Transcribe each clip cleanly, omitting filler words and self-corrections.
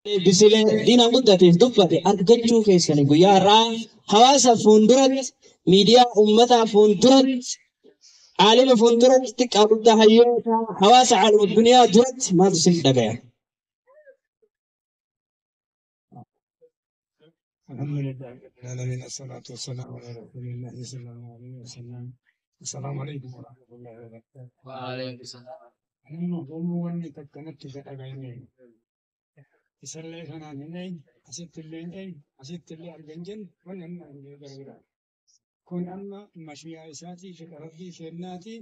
Bisilee diinaan guddateef dubbate argachuu keessani guyyaa har'aa hawaasa fuulduratti, miidiyaa uummataa fuulduratti, aalima fuulduratti, xiqqaa guddaa hayyoota hawaasa aalima duniyaa duratti maaltu isin dhagaya? الحمد لله رب العالمين، الصلاة والسلام على رسول الله صلى الله عليه وسلم. السلام عليكم ورحمة الله وبركاته. وعليكم السلام. Nama wanni takka natti dhagahame. Isallee kanaan hin eegne, asitti illee hin eegne, asitti illee argan jenne wanni amma hin gara. Kun amma mashiyaa isaatii fedha rabbii kennaatii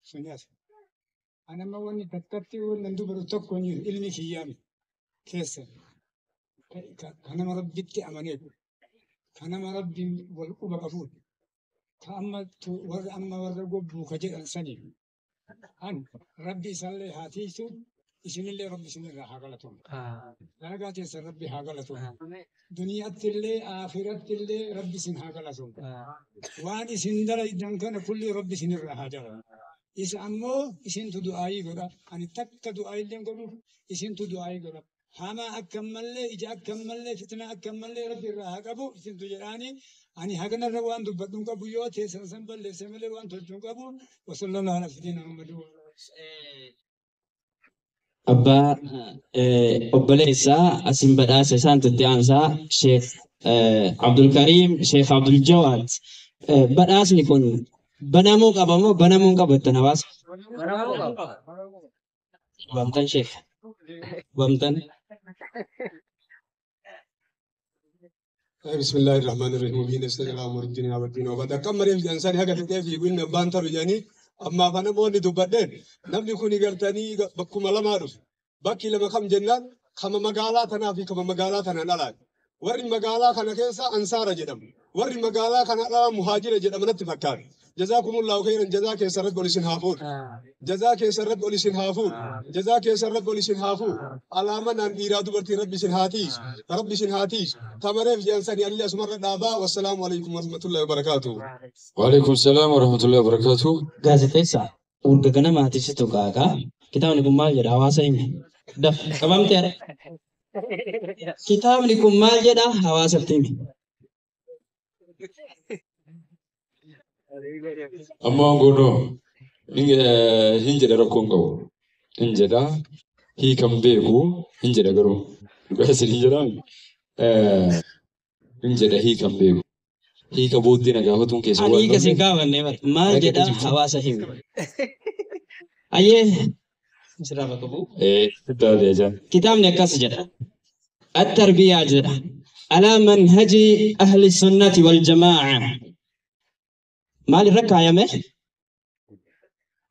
suni as. Ani amma wanni takkatti wanni dubaru tokko hin jiru ilmi kiyyaami keessa. Ka nama rabbitti amanee, ka nama rabbiin wal quba qabuun, ka amma warra amma warra gobbuu ka jedhan sanii. An rabbi isallee haa tiisu, isinillee rabbi isinirraa haa galatomu. Dalagaa teessan rabbi haa galatomu. Duniyaatti illee akhiratti illee rabbi isin haa galatomu. Waan isin dalaydan kana kulli rabbi isinirraa haa jalatu. Isa ammoo isintu du'aayii godha. Ani takka du'aayii godhuuf isintu du'aayii godha. Hamaa akka mallee, ija akka mallee, fitnaa akka mallee rabbi irraa haa qabu isintu jedhaani. Ani haganarra waan dubbadhu hin qabu yoo teessan san balleesse malee waan tolchuu hin qabu. Wasallallahu ala sayyidina Muhammad. Abbaa obboleessaa asin badhaasa isaan tutti aansaa Sheekh Abdulkariim Sheekh Abdul Jawaad. Badhaasni kun banamuu qaba moo banamuu hin qabu jettan hawaasa? Wamtan Sheekh. Wamtan. بسم الله الرحمن الرحيم، وبه نستعين على امور الدنيا والدين وبعد. Akkam mareef jedhan haga fixee fiigu inni abbaan taru jedhanii ammaaf namoonni dubbadheen namni kun gartanii bakkuma lamaa dhufe. Bakki lama kam jennaan kama magaalaa tanaa fi kama magaalaa tanaan alaati. Warri magaalaa kana keessa ansaara jedhamu. Warri magaalaa kana alaa muhaajira jedhama natti fakkaata. Jazaakumullahu khairan, jazaa keessa rabbi ol isin haa fuudhu. Jazaa keessa rabbi ol isin haa fuudhu. Jazaa keessa rabbi ol isin haa fuudhu. Alaamanaan dhiiraa dubartii rabbi isin haa tiisu. Rabbi isin haa tiisu. Tamareef jedhan sanii alli asumarra dhaabaa. Wassalaamu alaikum warahmatullahi wabarakaatuh. وعليكم السلام ورحمة الله وبركاته. Gaazexeessaa urga ganamaati situ qaaqa. Kitaabni kun maal jedha hawaasa himi. Daf qabamteera. Kitaabni kun maal jedha hawaasatti himi. Amma goonoo hin jedha rakkoon qabu. Hin jedha hiikan beeku hin jedha garuu dhugaa isin hin jedhaa hin jedha hiikan beeku. Hiika booddee na gaafatuun keessa Ani hiika sin gaafanne bara. Maal jedha hawaasa himi. Ayyee sirraa bakka bu'u. Taatee ajaan. Kitaabni akkas jedha. At-tarbiyaa jedha. Alaa manhaji ahli sunnati wal jamaa'a. Maal irra kaayame?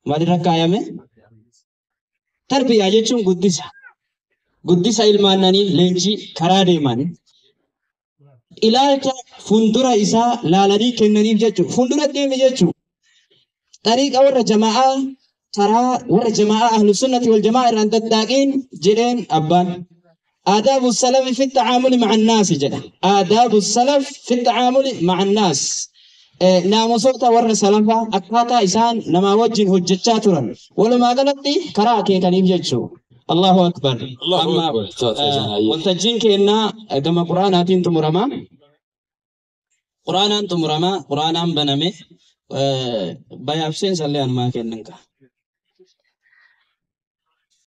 Maal irra kaayame? Tarbiyaa jechuun guddisa. Guddisa ilmaannanii leenjii karaa deeman. Ilaalcha fuuldura isaa laalanii kennaniif jechuudha. Fuuldura deemi jechuudha. Xariiqa warra jamaa'aa karaa warra jamaa'aa ahlu sunnati wal jamaa irraan daddaaqiin jedheen abbaan. Aadaabu salafi fi tacaamuli maca annaasi jedha. Aadaabu salaf fi tacaamuli maca annaas. Naamusoota warra salafaa akkaataa isaan namaa wajjin hojjechaa turan. Walumaa galatti karaa akeekaniif jechuudha. Allahu akbar. Allahu Amma akbar. Taatee ajaan hayyee. Waltajjiin kennaa gama Quraanaatiin xumurama. Quraanaan xumurama. Quraanaan baname. Bayaaf seensallee anumaa kennan qaba.